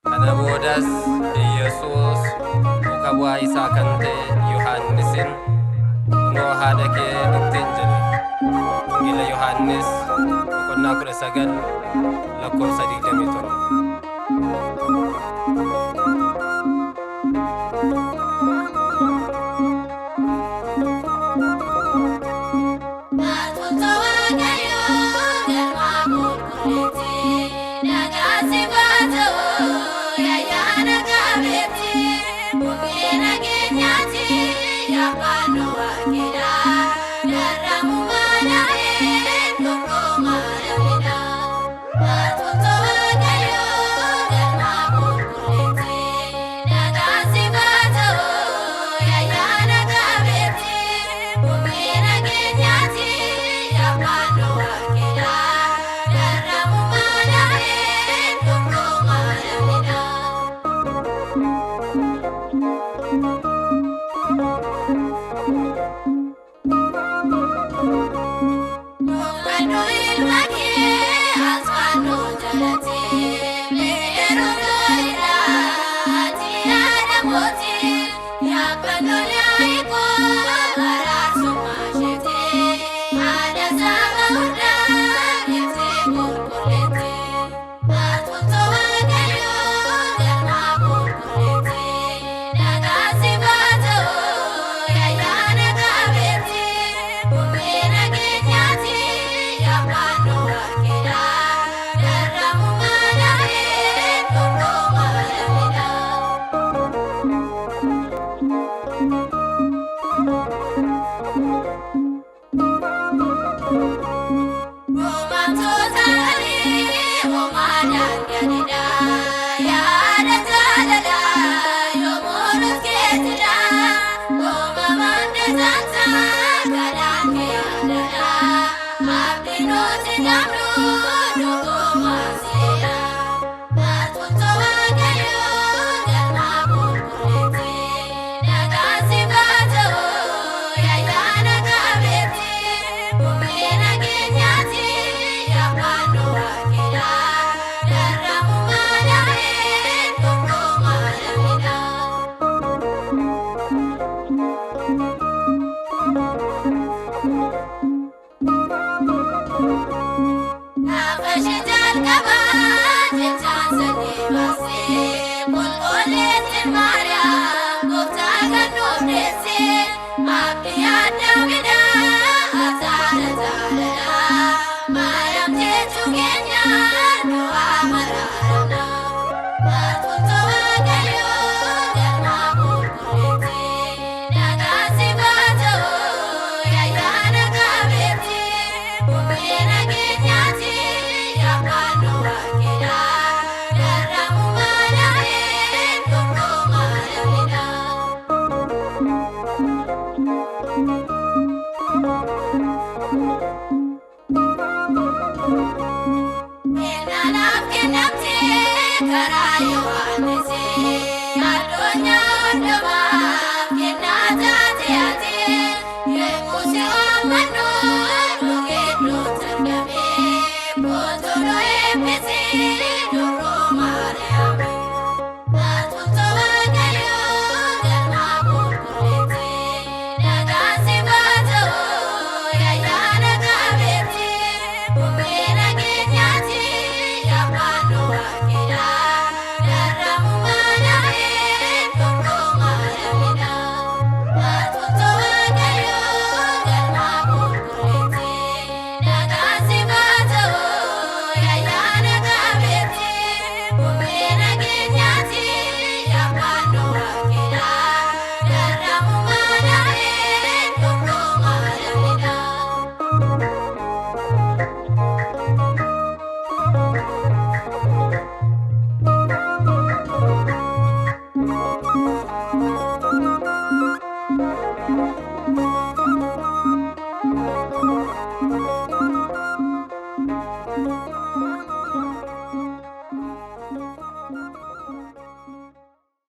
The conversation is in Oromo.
Kana boodas Iyyasuus duuka bu'aa isaa kan ta'e Yohaannisin, Kunoo haadha kee ittiin jedhe. Wangeela Yohaannis boqonnaa 19 lakkoofsa 27. Baatota Waaqayyoo galmaa qulqulleetti, nagaan siif haa ta'u ayyaana qabeetti, bukkee nageenyaati abbaan waaqedha, garraamummaa dhaabeen tokkummaa dhabedha. Baatota Waaqayyoo galmaa qulqulleetti, nagaan siif haa ta'u ayyaana qabeetti, bukkee nageenyaati abbaan waaqedha, garraamummaa dhaabeen tokkummaa dhabedha. Dhuunfadhu ilma kee as fannoo jalatti meeruu gaariidha ati yaada mootii yaabbannoo yaa'ikoo araarsummaa isheeti haadha saba hundaa ibsee qulqulleetti. Baatota Waaqayyoo galmaa qulqulleetti, nagaan siif haa ta'u ayyaana qabeetti, bukkee nageenyaati abbaan waaqedha, garraamummaa dhaabeen tokkummaa dhabedha. Uumamtoota alii uumaa daangadidha. Yaada jaalala yoomuu nufkeetidha. Uumamaan dachaansa kadhaan kee yaadadha. Abdii nuti qabnu dhugumaa siidha. Baatota Waaqayyoo galmaa qulqulleetti, nagaan siif haa ta'u ayyaana qabeetti, bukkee nageenyaati abbaan waaqedha, garraamummaa dhaabeen tokkummaa dhabedha. Gaafa ishee jalqabaa jechaan sanyii baasee qulqulleetti Maariyaam gooftaa kan nuuf deesse abdii addaamidha ataana jaalala Maariyaam jechuu keenya du'aa maraaramna. Baatota Waaqayyoo galmaa qulqulleetti nagaan siif haa ta'u ayyaana qabeetti bukkee nageenyaati abbaan waaqedha, garraamummaa dhaabeen tokkummaa dhabedha. Kennaa naaf kennamte karaa yoo.